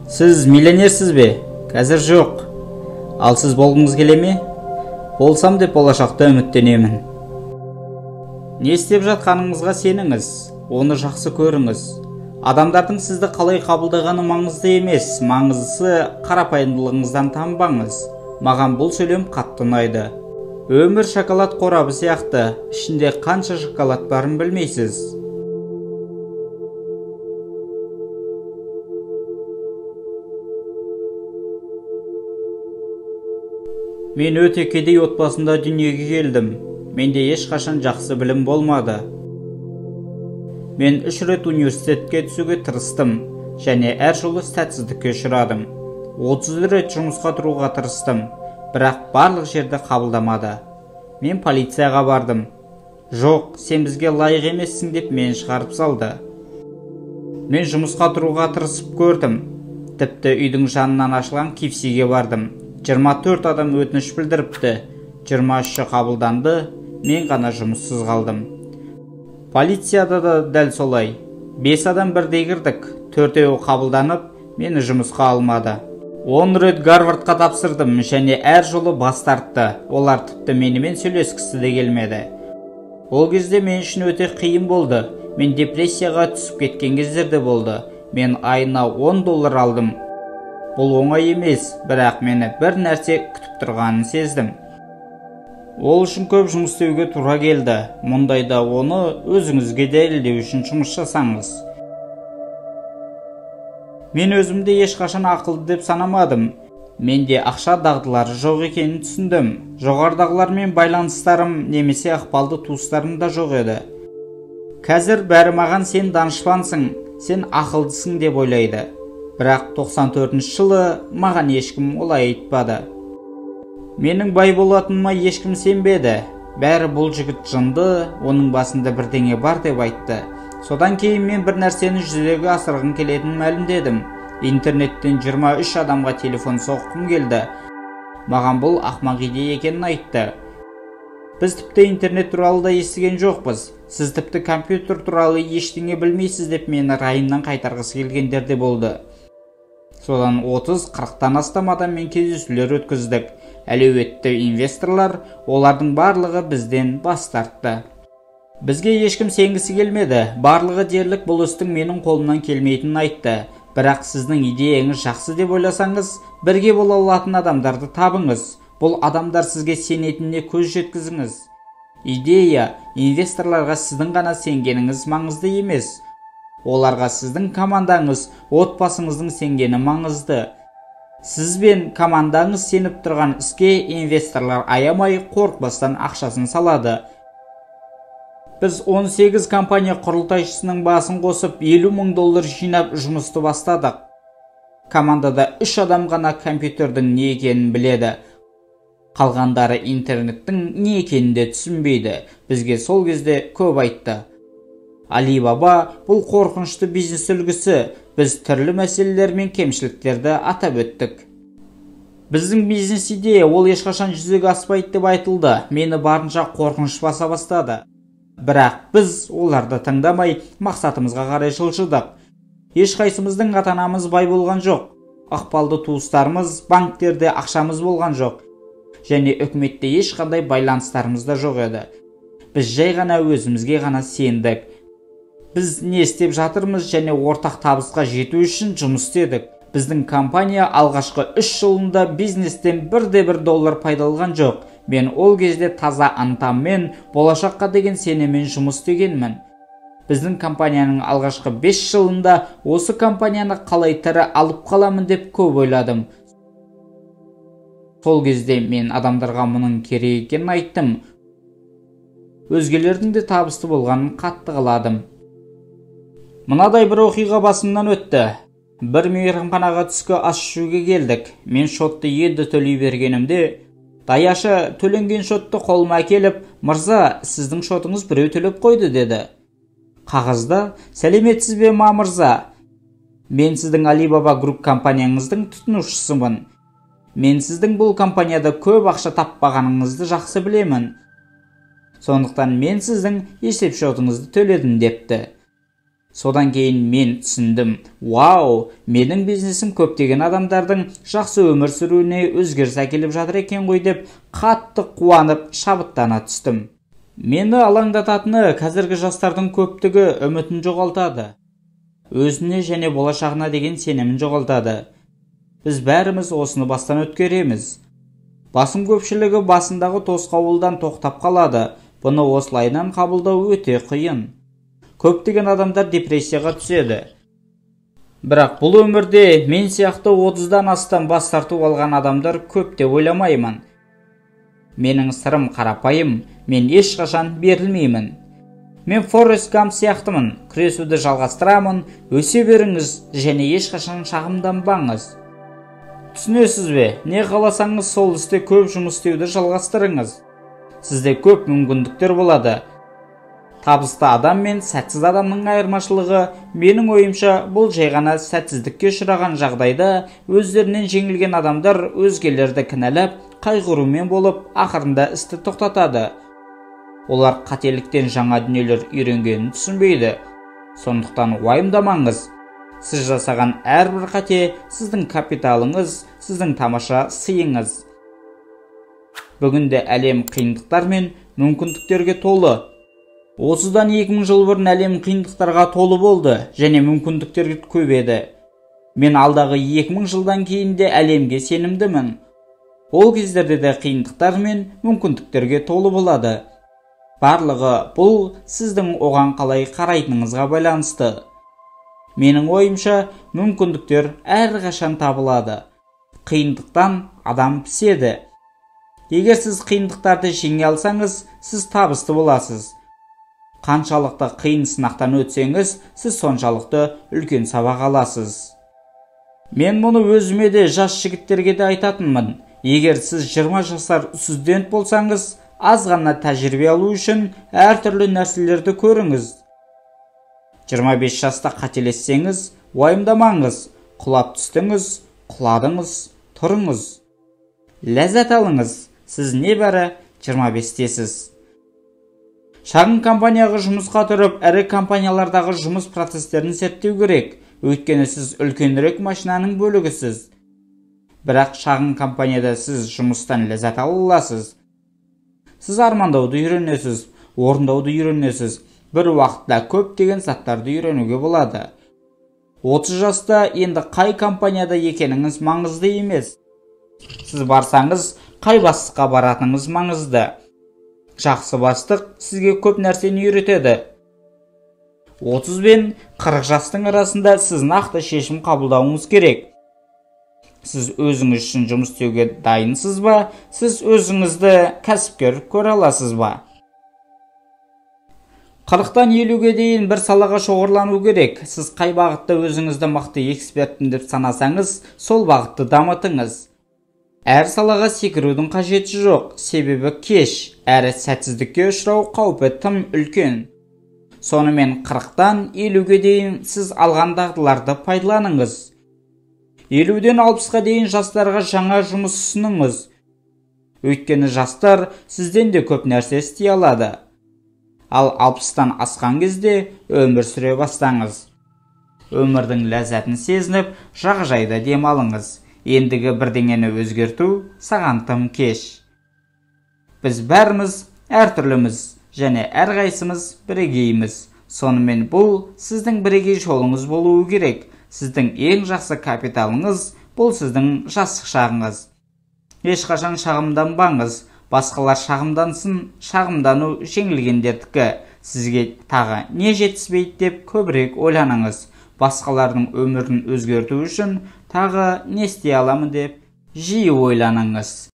Сіз миллионерсіз бе? Қазір жоқ. Ал сіз болғыңыз келе ме? Болсам деп болашақта үміттенемін. Не істеп жатқаныңызға сеніңіз, оны жақсы көріңіз. Адамдардың сізді қалай қабылдағаны маңызды емес, маңыздысы қарапайымдылығыңыздан танбаңыз. Маған бұл сөйлем қатты ұнайды. Өмір шоколад қорабы сияқты, ішінде қанша шоколад барын білмейсіз. Мен өте кедей отбасында дүниеге келдім. Менде ешқашан жақсы білім болмады. Мен 3 рет университетке түсуге тырыстым және әр жолы сәтсіздікке ұшырадым. 30 рет жұмысқа тұруға тырыстым, бірақ барлық жерді қабылдамады. Мен полицияға бардым. Жоқ, сен бізге лайық емессің деп мені шығарып салды. Мен жұмысқа тұруға тырысып көрдім. Тіпті үйдің жанынан ашылған KFC-ге бардым. 24 адам өтініш білдіріпті. 23-ші қабылданды, мен ғана жұмыссыз қалдым. Полицияда да дәл солай. 5 адам бірдей кірдік, 4-еуі қабылданып, мені жұмысқа алмады. 10 рет Гарвардқа тапсырдым және әр жолы бас тартты. Олар тіпті менімен сөйлескісі де келмеді. Ол кезде мен үшін өте қиын болды. Мен депрессияға түсіп кеткен кездер де болды. Мен айына 10 доллар алдым. Бұл оңай емес, бірақ мені бір нәрсе күтіп тұрғанын сездім. Ол үшін көп жұмыс істеуге тура келді. Мұндайда оны өзіңізге дәлелдеу үшін жұмыс жасаңыз. Мен өзімді ешқашан ақылды деп санамадым. Менде ақша дағдылары жоқ екенін түсіндім. Жоғарыдағылармен байланыстарым немесе ықпалды туыстарым да жоқ еді. Қазір бәрі маған сен данышпансың, сен ақылдысың деп ойлайды. Бірақ 94 жылы маған ешкім олай айтпады. Менің бай болатыныма ешкім сенбеді. Бәрі бұл жігіт жынды, оның басында бірдеңе бар деп айтты. Содан кейін мен бір нәрсені жүзеге асырғым келетінін мәлімдедім. Интернеттен 23 адамға телефон соққым келді. Маған бұл ақмақ идея екенін айтты. Біз тіпті интернет туралы да естіген жоқпыз. Сіз тіпті компьютер туралы ештеңе білмейсіз деп мені райымнан қайтарғысы келгендер де болды. Содан 30-40-тан астам адаммен кездесулер өткіздік. Әлеуетті инвесторлар, олардың барлығы бізден бас тартты. Бізге ешкім сенгісі келмеді. Барлығы дерлік бұл істің менің қолымнан келмейтінін айтты. Бірақ сіздің идеяңыз жақсы деп ойласаңыз, бірге бола алатын адамдарды табыңыз. Бұл адамдар сізге сенетініне көз жеткізіңіз. Идея инвесторларға сіздің ғана сенгеніңіз маңызды емес. Оларға сіздің командаңыз, отбасыңыздың сенгені маңызды. Сіз бен командаңыз сеніп тұрған іске инвесторлар аямай, қорықпастан ақшасын салады. Біз 18 компания құрылтайшысының басын қосып, 50 мың доллар жинап жұмысты бастадық. Командада 3 адам ғана компьютердің не екенін біледі. Қалғандары интернеттің не екенін де түсінбейді. Бізге сол кезде көп айтты. Алибаба бұл қорқынышты бизнес үлгісі. Біз түрлі мәселелер мен кемшіліктерді атап өттік. Біздің бизнес идея ол ешқашан жүзеге аспайды деп айтылды. Мені барынша қорқыныш баса бастады. Бірақ біз оларды тыңдамай мақсатымызға қарай жылжыдық. Ешқайсымыздың ата-анамыз бай болған жоқ. Ықпалды туыстарымыз, банктерде ақшамыз болған жоқ. Және үкіметте ешқандай байланыстарымыз да жоқ еді. Біз жай ғана өзімізге ғана сендік. Біз не істеп жатырмыз және ортақ табысқа жету үшін жұмыс істедік. Біздің компания алғашқы 3 жылында бизнестен 1,1 доллар пайда алған жоқ. Мен ол кезде таза ынтаммен, болашаққа деген сеніммен жұмыс істегенмін. Біздің компанияның алғашқы 5 жылында осы компанияны қалай тірі алып қаламын деп көп ойладым. Сол кезде мен адамдарға мұның керек екенін айттым. Өзгелердің де табысты болғанын қатты қаладым. Мынадай бір оқиға басымнан өтті. Бір мейрамханаға түскі ас ішуге келдік. Мен шотты енді төлей бергенімде, даяшы төленген шотты қолыма әкеліп, "Мырза, сіздің шотыңыз біреу төлеп қойды" деді. Қағазда, "Сәлеметсіз бе, ма мырза? Мен сіздің Alibaba Group компанияңыздың тұтынушысымын. Мен сіздің бұл компанияда көп ақша таппағаныңызды жақсы білемін. Сондықтан мен сіздің есеп шотыңызды төледім" депті. Содан кейін мен түсіндім, вау, менің бизнесім көптеген адамдардың жақсы өмір сүруіне өзгеріс әкеліп жатыр екен ғой деп қатты қуанып шабыттана түстім. Мені алаңдататыны, қазіргі жастардың көптігі үмітін жоғалтады. Өзіне және болашағына деген сенімін жоғалтады. Біз бәріміз осыны бастан өткереміз. Басым көпшілігі басындағы тосқауылдан тоқтап қалады. Бұны осылайынан қабылдау өте қиын. Көптеген адамдар депрессияға түседі. Бірақ бұл өмірде мен сияқты 30-дан астам бас тарту алған адамдар көп деп ойламаймын. Менің сырым қарапайым, мен ешқашан берілмеймін. Мен Форрест Гамп сияқтымын, күресуді жалғастырамын, өсе беріңіз және ешқашан шағымданбаңыз. Түсінесіз бе, не қаласаңыз сол істе көп жұмыс істеуді жалғастырыңыз. Сізде көп мүмкіндіктер болады. Табысты адам мен сәтсіз адамның айырмашылығы, менің ойымша, бұл жай ғана сәтсіздікке ұшыраған жағдайда өздерінен жеңілген адамдар өзгелерді кінәлап, қайғырумен болып, ақырында істі тоқтатады. Олар қателіктен жаңа дүниелер үйренгенін түсінбейді. Сондықтан уайымдамаңыз. Сіз жасаған әрбір қате сіздің капиталыңыз, сіздің тамаша сыйыңыз. Бүгінде әлем қиындықтар мен мүмкіндіктерге толы. 30-дан 2000 жыл бұрын әлем қиындықтарға толы болды және мүмкіндіктер көп еді. Мен алдағы 2000 жылдан кейін де әлемге сенімдімін. Ол кездерде де қиындықтар мен мүмкіндіктерге толы болады. Барлығы бұл сіздің оған қалай қарайтыныңызға байланысты. Менің ойымша, мүмкіндіктер әрқашан табылады. Қиындықтан адам піседі. Егер сіз қиындықтарды жеңе алсаңыз, сіз табысты боласыз. Қаншалықты қиын сынақтан өтсеңіз, сіз соншалықты үлкен сабақ аласыз. Мен мұны өзіме де, жас жігіттерге де айтатынмын. Егер сіз 20 жасар студент болсаңыз, аз ғана тәжірибе алу үшін әртүрлі нәрселерді көріңіз. 25 жаста қателессеңіз, уайымдамаңыз. Құлап түстіңіз, құладыңыз, тұрыңыз. Ләззат алыңыз. Сіз небәрі 25-тесіз. Шағын компанияға жұмысқа тұрып, ірі компаниялардағы жұмыс процестерін зерттеу керек. Өйткені сіз үлкенірек машинаның бөлігісіз. Бірақ шағын компанияда сіз жұмыстан ләззат ала аласыз. Сіз армандауды үйренесіз, орындауды үйренесіз. Бір уақытта көптеген заттарды үйренуге болады. 30 жаста енді қай компанияда екеніңіз маңызды емес. Сіз барсаңыз, қай бастыққа баратыныңыз маңызды. Жақсы бастық сізге көп нәрсені үйретеді. 30 бен 40 жастың арасында сіз нақты шешім қабылдауыңыз керек. Сіз өзіңіз үшін жұмыс істеуге дайынсыз ба? Сіз өзіңізді кәсіпкер көре аласыз ба? 40-тан 50-ге дейін бір салаға шоғырлану керек. Сіз қай бағытта өзіңізді мықты экспертпін деп санасаңыз, сол бағытты дамытыңыз. Әр салаға секірудің қажеті жоқ, себебі кеш, әрі сәтсіздікке ұшырау қаупі тым үлкен. Сонымен 40-тан 50-ге дейін сіз алған дағдыларды пайдаланыңыз. 50-ден 60-қа дейін жастарға жаңа жұмыс ұсыныңыз. Өйткені жастар сізден де көп нәрсе істей алады. Ал 60-тан асқан кезде өмір сүре бастаңыз. Өмірдің ләззатын сезініп, жағажайда дем алыңыз. Ендігі бірдеңені өзгерту саған тым кеш. Біз бәріміз әртүрліміз және әрқайсымыз бірегейміз. Сонымен бұл сіздің бірегей жолыңыз болуы керек. Сіздің ең жақсы капиталыңыз бұл сіздің жастық шағыңыз. Ешқашан шағымданбаңыз. Басқалар шағымдансын, шағымдану жеңілгендердікі. Сізге тағы не жетіспейді деп көбірек ойланыңыз. Басқалардың өмірін өзгерту үшін тағы не істей аламын деп жиі ойланыңыз.